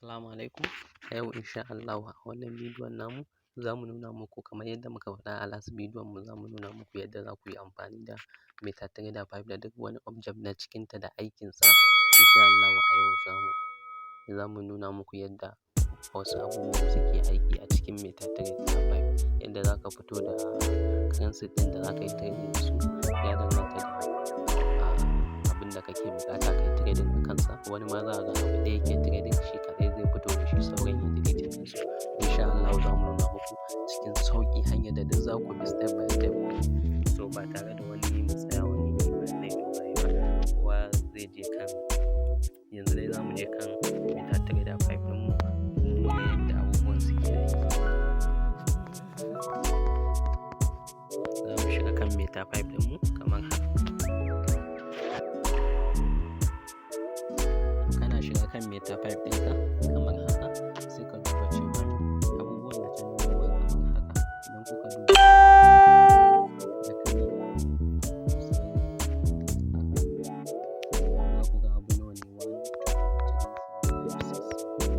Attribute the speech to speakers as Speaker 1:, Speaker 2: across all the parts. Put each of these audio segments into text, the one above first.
Speaker 1: Assalamu alaikum. A yau insha Allahu a wannan bidiyon namu za mu nuna muku, kamar yadda muka faɗa a last bidiyon mu, za mu nuna muku yadda za ku yi amfani da MetaTrader 5 da duk wani object na cikinta da aikinsa. Insha Allahu a yau za mu nuna muku yadda wasu abubuwan suke aiki a cikin MetaTrader 5, yadda za ka fito da currency ɗin da za ka yi trading da su. Ya danganta da abin da kake buƙata ka yi trading a kansa. Wani ma za ka ga abu ɗaya yake trading, shi kaɗai zai fito da shi, sauran ya deleting ɗinsu. Insha Allahu za mu nuna muku cikin sauƙi hanyar da duk za ku bi step by step, so ba tare da wani mu tsaya wani bayanai dogaye ba. Kowa zai je kan, yanzu dai za mu je kan MetaTrader 5 ɗinmu mu ga yadda abubuwan suke aiki. Za mu shiga kan Meta 5 ɗinmu kamar haka. Kana shiga kan Meta 5 ɗinka kamar haka, sai ka duba cewa abubuwan da ta nuno ma kamar haka. Idan kuka duba da kani misali haka, za ku ga abu nawa ne? One, two, three, four, five, six. Kun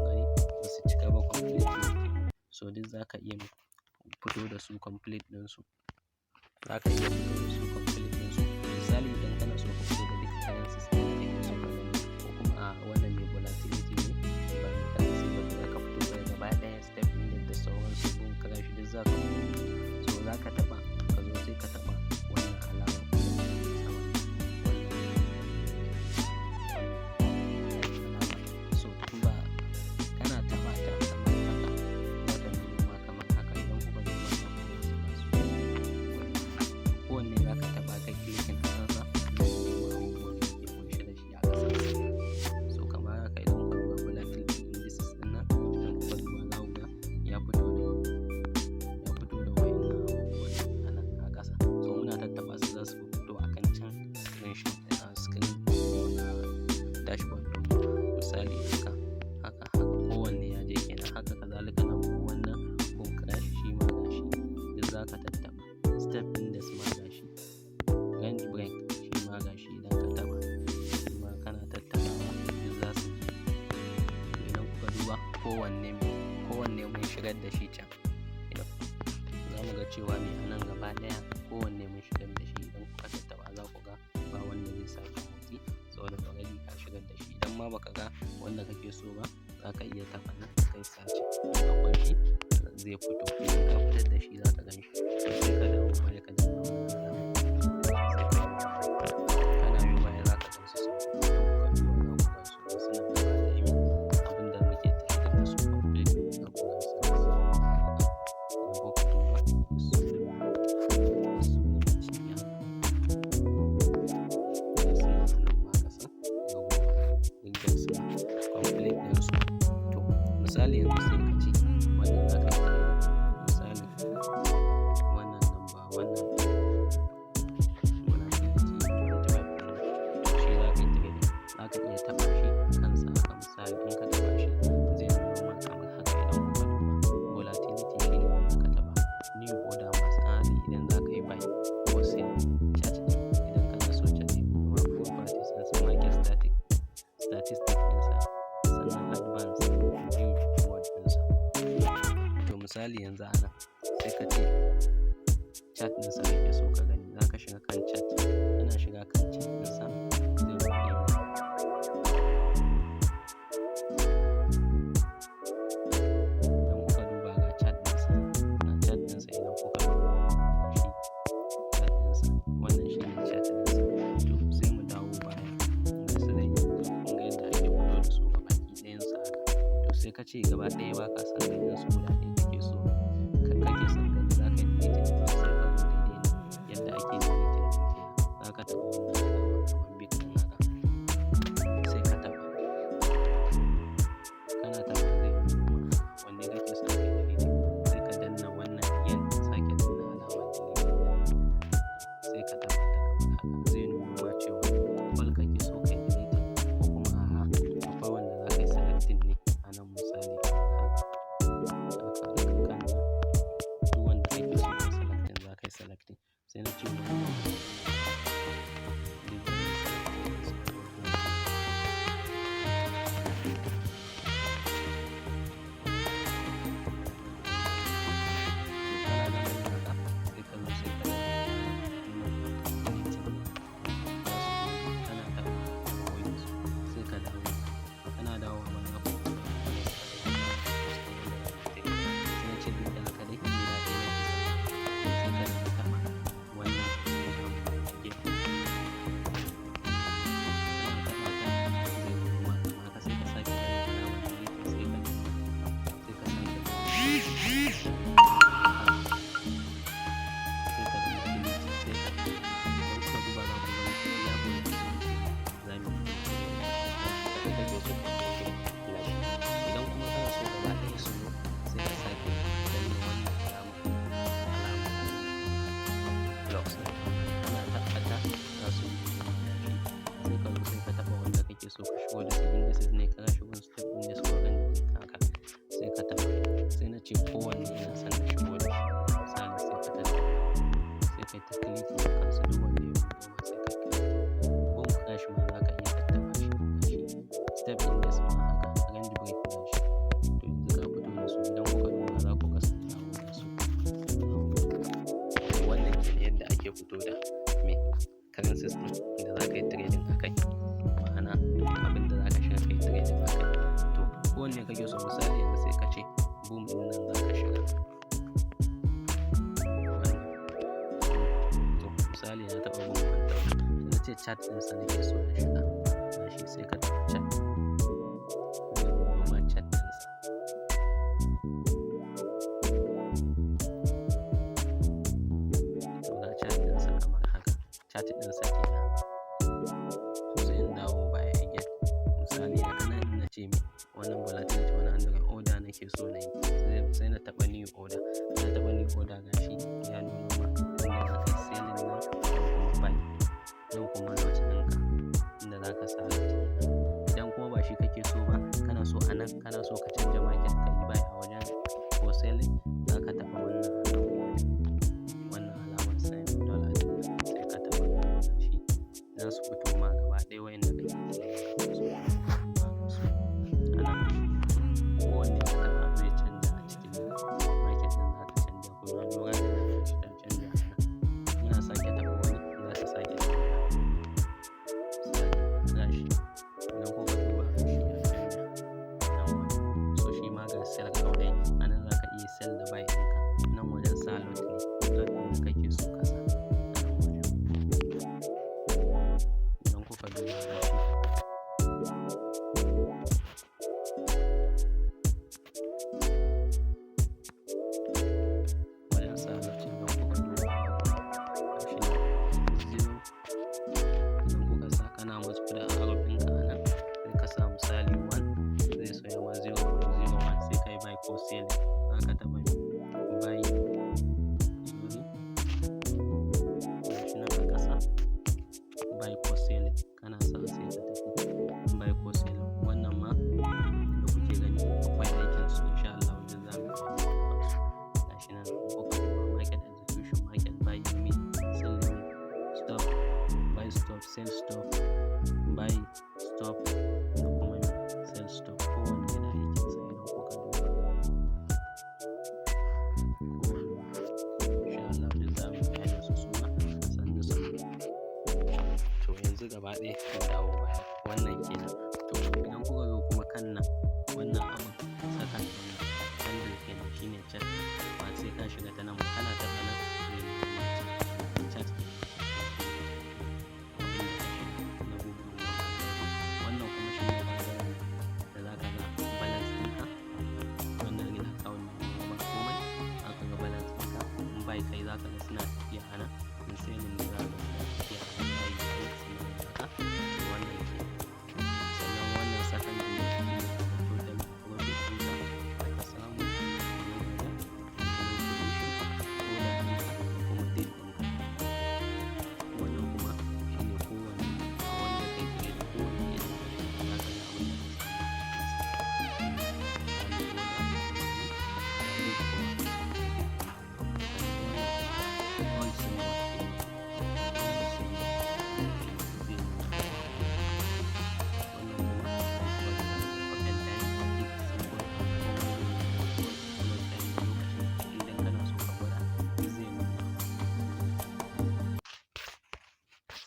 Speaker 1: gani, ba su cika ba completely kenan. So duk za ka iya fito da su complete ɗinsu. Za ka iya fito da su complete ɗinsu. Misali, idan kana so ka fito da duka currencies ɗin da kake so ka gani, ko kuma a wannan mai volatility ne, ba mai currency ba, za ka fito da gaba ɗaya step index da sauransu, boom crash, duk za ka fito. So za ka taɓa, ka zo sai ka taɓa wannan alama kuɗin da ke saman nan, wannan alama. So ba kana taɓa ta kamar haka, za ta nuno ma kamar haka. Idan kuka duba, za ku ga su gasu. Kowanne za ka taɓa, kai clicking a kansa, zai nuno ma abubuwan da ke ƙunshe da shi a ƙasansa. So kamar haka, idan kuka duba volatility indices ɗin nan, idan kuka duba za ku ga ya fito da wa'innan abubuwan a nan a ƙasa. So muna tattaɓa su, za su fito a kan can screenshot, screen ɗinmu na dashboard ɗinmu. Misali haka, haka, haka, kowanne ya je kenan. Haka kazalika nan wannan boom crash shi ma gashi, duk za ka tattaɓa. Step index ma gashi, range break shi ma gashi, idan ka taɓa shi ma kana tattaɓawa, duk za su je. To idan kuka duba, kowanne mun shigar da shi can. Idan za mu ga cewa me a nan gaba ɗaya, kowanne mun shigar da shi. Idan kuka tattaɓa, za ku ga ba wanda zai sake motsi saboda already ka shigar da shi. Idan ma baka ga wanda kake so ba, za ka iya taɓa nan kai searching. In akwai shi, zai fito. Idan ka fitar da shi, za ka gan shi. To sai ka dawo baya, ka danna wannan alamar, sai ka yo baya. Kana yo baya, za ka gan su sun fito. Idan kuka duba, za ku gan su, ga su nan gaba ɗaya, me abin da muke trading da su complete, za ku gan su, ga su nan haka. Idan kuka duba, su ne a ciki haka. Ga su nan a nan ma ƙasa, yawwa, duk ga su nan complete ɗinsu. To misali yanzu sai ka ce wannan za ka yi trading. Misali wannan number, wannan volatility 25 ɗin nan, to shi za ka yi trading. Za ka iya taɓa shi kansa haka. Misali, in ka taɓa shi, zai nuno ma kamar haka. Idan kuka duba, volatility shine wanda ka taɓa. New order, misali idan za ka yi buy ko sell. Chart ɗin, idan kana so chart ya fito ma, properties ɗinsa, market statistic ɗinsa, sannan advanced view mode ɗinsa. To misali yanzu a nan sai ka ce chart ɗinsa kake so ka gani. Za ka shiga kan chart. Kana shiga kan chart ɗinsa, zai buɗe ma. Idan kuka duba, ga chart ɗinsa, ga chart ɗinsa. Idan kuka duba, gashi chart ɗinsa, wannan shine chart ɗinsa. To sai mu dawo baya. Ga su dai yanzu kun ga yadda ake fito da su gabaki ɗayansu haka. To sai ka ce gaba ɗaya ba ka son ganin su, guda ɗaya kake so kake son gani, za ka yi deleting ɗinsu. Sai ka zo daidai nan, yadda ake deleting ɗin kenan. Za ka taɓa wannan alama kamar big ɗin haka, sai ka taɓa. Kana taɓa, zai nuno ma wanne kake son ka yi deleting. Sai ka danna wannan again, sake danna alamar deleting ɗin, sai ka taɓa ta kamar haka. Zai nuno ma cewa all kake so ka yi deleting ko kuma a'a, akwai wanda za ka yi selecting ne a nan. Misali kamar haka, haka daga kan nan, duk wanda kake so ka yi selecting, za ka yi selecting. Sai na ce wannan fito da me currencies ɗin da za ka yi trading a kai, ma'ana abin da za ka shiga kai trading a kai. To, kowanne kake so, misali yanzu sai ka ce boom ɗin nan za ka shiga. Wannan. To, misali na taɓa boom 1000, sai na ce chart ɗinsa nake so na shiga. Gashi, sai ka taɓa chart. Zai buɗo ma chart ɗinsa. To, ga chart ɗinsa kamar haka. Chart ɗinsa kenan. To, sai in dawo baya again. Misali daga nan na ce wannan volatility 100 order nake so na yi. Sai na taɓa new order. Na taɓa new order, gashi ya nuno ma inda za ka yi selling nan, nan kuma buy. Nan kuma lot ɗinka inda za ka sa lot kenan. Idan kuma ba shi kake so ba, kana so a nan, kana so ka canja market, ka yi buy a wajen ko selling, za ka taɓa wannan alamar wajen. Wannan alamar sign dollar ɗin, sai ka taɓa shi. Za su fito ma gaba ɗaya wa'inda kake trading su su. A nan kowanne ka taɓa zai canja a cikin market ɗin, za ta canja. Kuma lura da nan, gashi ta canja a nan. Muna sake taɓa wani, za ta sake canja. Misali gashi, idan kuka duba, gashi ya canja nan wajen. So shi ma ga sell kawai, a nan za ka iya sell da buy ɗinka. Nan wajen sa lot ne, lot ɗin da kake so ka sa a nan wajen. Idan kuka duba, gashi. Wajen sa lot, idan kuka duba, gashi nan zero. Idan kuka sa, kana matso da arrow ɗinka a nan, sai ka sa misali one, zai sauya ma 0.01, sai ka yi buy ko selling. Za ka taɓa buy, sorry, gashi nan a ƙasa, buy ko selling, kana sa sai ka tafi buy ko selling. Wannan ma da kuke gani akwai aikin su, insha Allah duk za mu yi bayani a kansu. Gashi nan in kuka duba: market execution, market buy limit, sell limit, stop, buy stop, sell stop, buy stop da kuma sell stop. Kowanne da aikinsa idan kuka duba. Kowanne insha Allah duk za mu yi bayanin su suma sannu sannu. To, yanzu gaba ɗaya mu dawo baya. Wannan kenan. To, idan kuka zo kuma kan nan, wannan abun second ɗin nan, candle kenan, shine chart. Ba sai ka shiga ta nan ba, kana taɓa nan zai nuna ma chart kenan. Abin da ka shiga na Google. Wannan kuma shine ɓangaren da za ka ga balance ɗinka. Wannan real account ne kuma ba komai. Za ka ga balance ɗinka. In buy kai, za ka ga suna tafiya a nan. In selling ne, za ka ga suna tafiya a nan, layi layi suna yin haka. To, wannan kenan. Sannan wannan secondary shine total profit ɗinka da ka samu a nan wajen, da kuma position order ɗinka da kuma date ɗinka. Wannan kuma shine kowanne a wanda kai trade, kowanne idan ka shiga za ka ga abin da ka samu a cikinsa. Misali order, date kuma. Sannan wannan kuma all symbol kenan. All symbol shi ma zai nuna. Wannan kuma open time, tick symbol, komai zai nuna, close time da lokacin idan kana so ka gwada, duk zai nuna ma.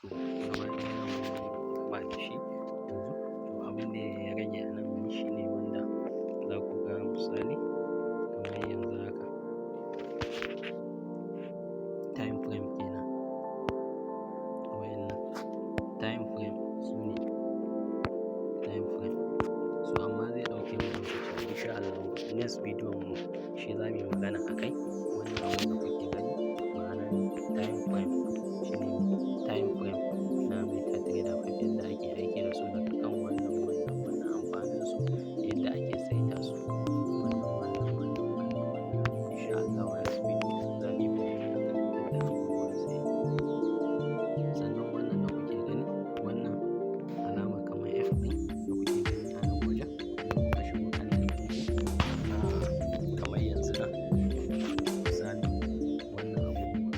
Speaker 1: To, gaba ɗaya nan mun gama da shi yanzu. To, abin da ya rage a nan shine wanda za ku ga, misali kamar yanzu haka. Time frame kenan. Wa'innan time frame su ne time frame. So amma zai ɗauke mu lokaci, insha Allahu next video mu shi za mu yi magana a kai. Wannan abun da kuke gani, ma'ana time frame, shine time frame na MetaTrader 5, yadda ake aiki da su daga kan wannan, wannan, wannan, amfanin su, yadda ake saita su. Wannan, wannan, wannan, wannan, wannan. Insha Allahu next video za mu yi bayani akan yadda abubuwan su yake. Sannan wannan da kuke gani, wannan alama kamar F ɗin da kuke gani a nan wajen, idan kuka shigo candle ɗinku, kamar yanzu nan, misali wannan abubuwan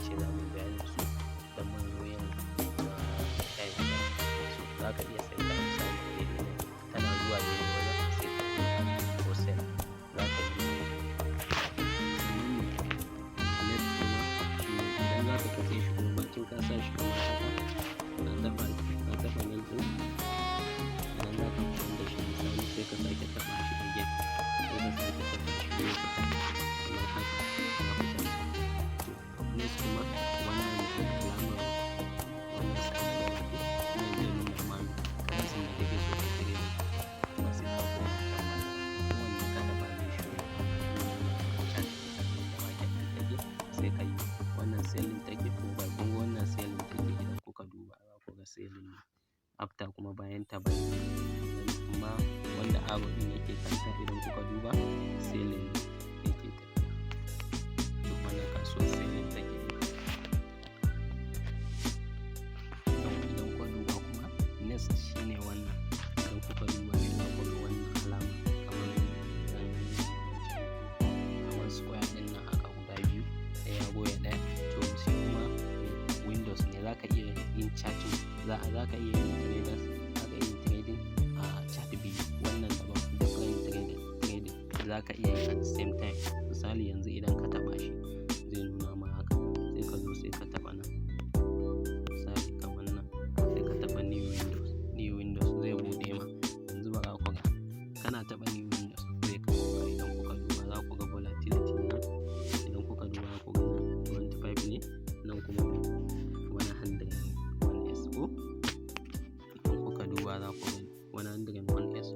Speaker 1: ce za mu yi bayanin su idan mun zo yin time chart. So za ka iya saita, misali, a daidai nan, tana zuwa daidai wajen sai ka buy ko sell za ka yi. Sannan ne next kuma shi ne idan za ka katse shi kuma, bacin ka sa shi kamar haka, ka taɓa nan ɗin, idan za ka fitar da shi, misali, sai ka sake taɓa shi again, sai ka sake taɓa shi, zai fita kamar haka, ya fita. To, next kuma wannan alamar, wannan side ɗin shi ne zai nuna ma currency da kake so ka trading, ba sai ka koma can ba. Kowanne ka taɓa zai show, zai nuna maka chart ɗin da market ɗin take, sai ka yi. Wannan selling take ko buy? Kun ga wannan selling take. Idan kuka duba za ku ga selling ne, after kuma bayan ta buy ne. Amma wanda arrow ɗin yake kanta, idan kuka duba, selling ne yake tafiya. To, wannan kasuwar selling take duka. Idan kuka duba kuma, next shine wannan. Idan kuka duba shi, za ku ga wannan alama kamar kamar square ɗin nan haka guda biyu, ɗaya ya goya ɗaya. To, shi kuma windows ne, za ka iya yin charting, za ka iya yin traders, za ka iya yin trading a chart biyu, wannan daban, different trading za ka iya yi at the same time. Misali, yanzu idan ka taɓa shi, zai nuna ma haka, sai ka zo sai ka taɓa nan, misali kamar nan, sai ka taɓa new windows. New windows zai buɗe ma. Yanzu bara ku ga, kana taɓa new windows zai kawo ka. Idan kuka duba za ku ga volatility nan. Idan kuka duba za ku ga nan 25 ne, nan kuma 101 S ko. Idan kuka duba za ku gani 101 S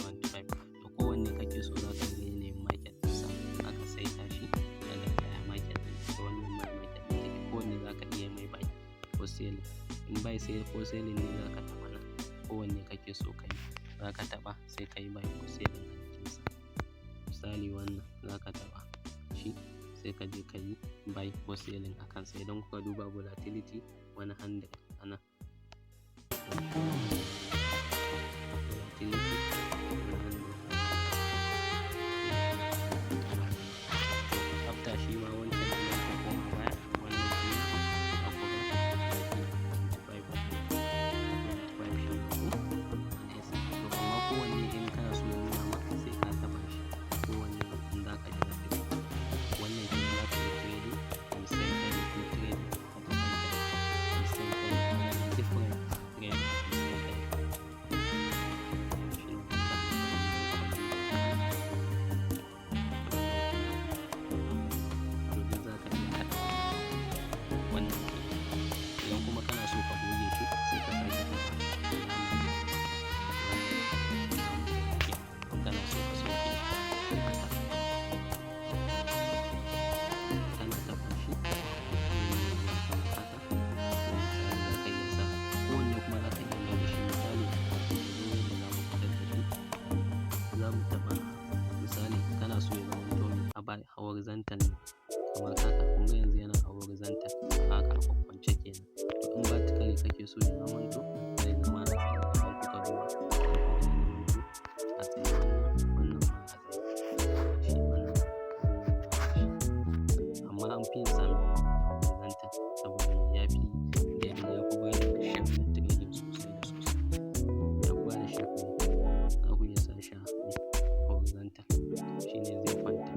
Speaker 1: 25. To, kowanne kake so za ka ga yanayin market ɗinsa, za ka saita shi daga yaya market ɗin da wannan ma market ɗin take. Kowanne za ka iya mai buy ko selling. In buy sai ko selling ne, za ka taɓa nan. Kowanne kake so ka yi, za ka taɓa, sai ka yi buy ko selling a jikinsa. Misali, wannan za ka taɓa shi, sai ka je ka yi buy ko selling a kansa. Idan kuka duba volatility 100 a nan, volatility 100. After shi ma wancan, idan ka koma baya, wannan shi ma za ku ga 25 25 shi ma ko S. To, amma kowanne in kana so ya nuna maka, sai ka taɓa shi. Kowanne in za ka shiga, sai ka taɓa shi. Wannan kenan, za ka iya trading at the same time, two trading at the same time, at the same time, different trade at the same time. Shi ne ka taɓa wannan, kuma, to, duk za ka iya haɗa wannan kenan. Idan kuma kana so ka goge shi, sai ka sake taɓa alamar wannan alamar. In kana so ka sauke shi, sai ka taɓa. Kana taɓa shi, zai nuna ma kamar haka. To, misali, za ka iya sa kowanne, kuma za ka iya mai da shi. Misali, kafin mu zo yadda za mu fitar da shi, za mu taɓa, misali, kana so ya zamanto mai a horizontal ne kamar haka. Kun ga yanzu yana a horizontal haka, a kwakkwance kenan. To, in vertically kake so ya zamanto, zai zama a tsaye. Idan kuka duba, za ku ga ya zamanto a tsaye. Wannan, wannan ma a tsaye shi, wannan, wannan ma shi. Amma an fi yin sa horizontal saboda ya fi daidai, ya fi bada shape na trading sosai da sosai. Ya fi bada shape ne. Za ku iya sa shi a horizontal, shine zai kwanta.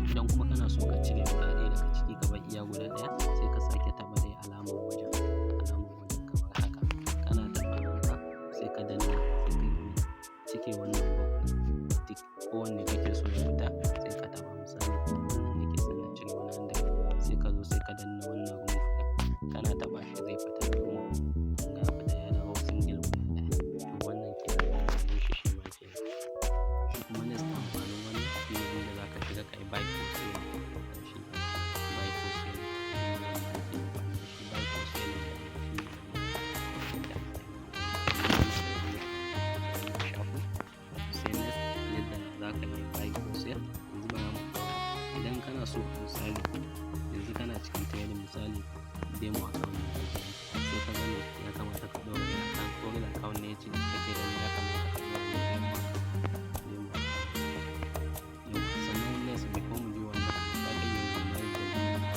Speaker 1: Idan kuma kana so ka cire guda ɗaya daga ciki, ka bar iya guda ɗaya, sai ka sake taɓa dai alamar wajen, alamar wajen kamar haka. Kana taɓa haka, sai ka danna, sai ka yi cike wannan box ɗin tick. Kowanne kake so ya fita, sai ka taɓa. Misali, wannan nake son na cire, 100, sai ka zo sai ka danna wannan remove ɗin. Kana taɓa shi, zai fita, remove. Kun ga ya fita, ya dawo single guda ɗaya. To, wannan kenan, amfanin shi shi ma kenan. Shi kuma next amfanin wannan shine inda za ka shiga ka yi buy ko selling. Shi buy ko selling shine wanda ake amfani da shi, buy ko selling shine wannan yadda ake amfani da wannan shafin. Sai next, yadda za ka yi buy ko sell. Yanzu bara mu ɗauka, idan kana so, misali, yanzu kana cikin trading, misali demo account ne kake yi, sai ka gane ya kamata ka ɗora real account, ko real account ne yace kake ganin ya kamata ka ɗora demo account, demo account. Yauwa, sannan next, before mu je wannan, za ka iya minimize da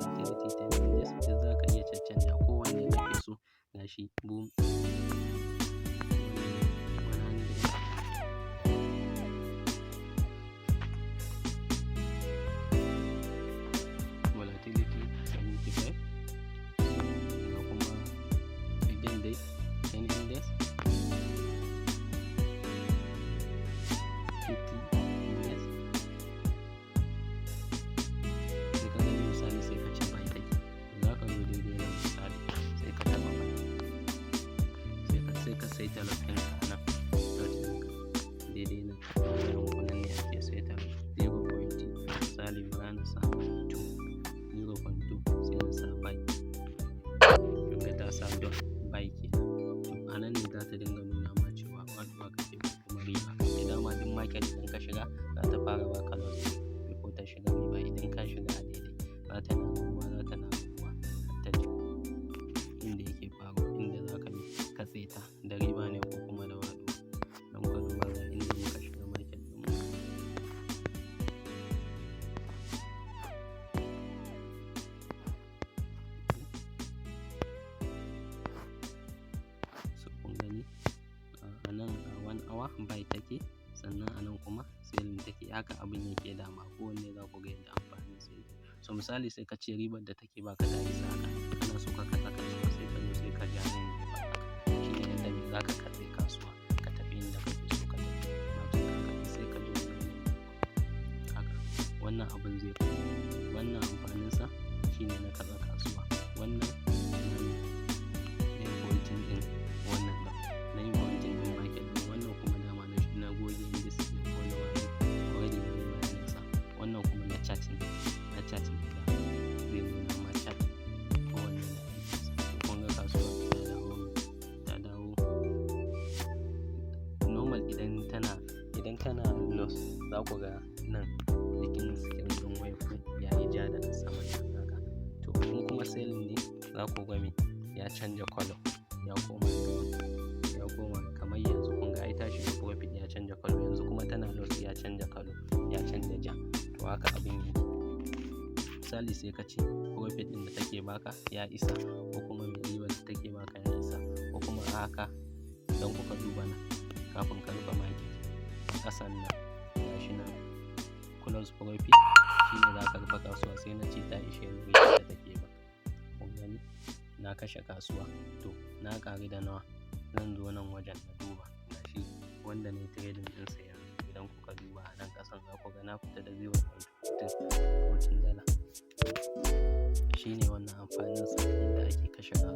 Speaker 1: Volatility 10 index, duk za ka iya caccanja kowanne kake so. Gashi boom 100, volatility 75, ga kuma again dai 10 index, 50 index. Sai ka gani, misali, sai ka ce buy take. Za ka zo daidai nan, misali, sai ka taɓa buy, sai ka saita lot ɗinka a nan, lot ɗinka daidai nan. Nan nan ne ake saita lot, 0. Misali, bara na sa 2, 0.2, sai na sa buy. Kun ga ta sa dot buy kenan. To, a nan ne za ta dinga nuna ma cewa faɗuwa kake ko kuma riba kake. Dama duk market idan ka shiga, za ta fara baka loss ne before ta shiga riba. Idan ka shiga a daidai, za ta na raguwa, za ta na raguwa har ta je inda yake faruwa, inda za ka bi katse ta da riba ne ko kuma da faɗuwa. Idan kuka duba, ga inda muka shiga market ɗin mu. So kun gani, a nan a 1 hour buy take, sannan a nan kuma selling take. Haka abin yake dama, kowanne za ku ga yadda amfanin sa yake. So misali, sai ka ce ribar da take baka ta isa haka, kana so ka katse kasuwa, sai ka zo sai ka ja nan gefen haka. Shine yadda me za ka katse kasuwa ka tafi inda kake so ka tafi. Bacin ka katse, sai ka zo nan haka, wannan abun zai fito. Wannan amfaninsa shine na katse kasuwa. Wannan na me, na yin pointing ɗin, wannan ɗin na yin pointing ɗin market ɗin. Wannan kuma dama na goge indices ne ko na waye, already na yi bayanin sa. Wannan kuma na chart ne, na chart ne dama zai nuna ma chart, kowanne da aikinsa. Kun ga kasuwar ta dawo, ta dawo normal. Idan tana loss, za ku ga nan jikin screen ɗin wayar ku yayi ja da saman nan haka. To, in kuma selling ne, za ku ga me, ya canja colour, ya koma green, ya koma kamar yanzu. Kun ga ai ta shiga profit, ya canja colour. Yanzu kuma tana loss, ya canja colour, ya canja ja. To, haka abin yake. Misali, sai ka ce profit ɗin da take baka ya isa, ko kuma mai ribar da take baka ya isa, ko kuma a haka. Idan kuka duba nan, kafin ka rufe market, a ƙasan nan gashi nan close profit, shine za ka rufe kasuwa. Sai na ce ta ishe ni ribar da take ba. Kun gani, na kashe kasuwa. To, na ƙaru da nawa? Zan zo nan wajen na duba, gashi wanda na yi trading ɗinsa yanzu. Idan kuka duba a nan ƙasan, za ku ga na fita da 0.14 dala. Shine wannan amfaninsa, yadda ake kashe kasuwa.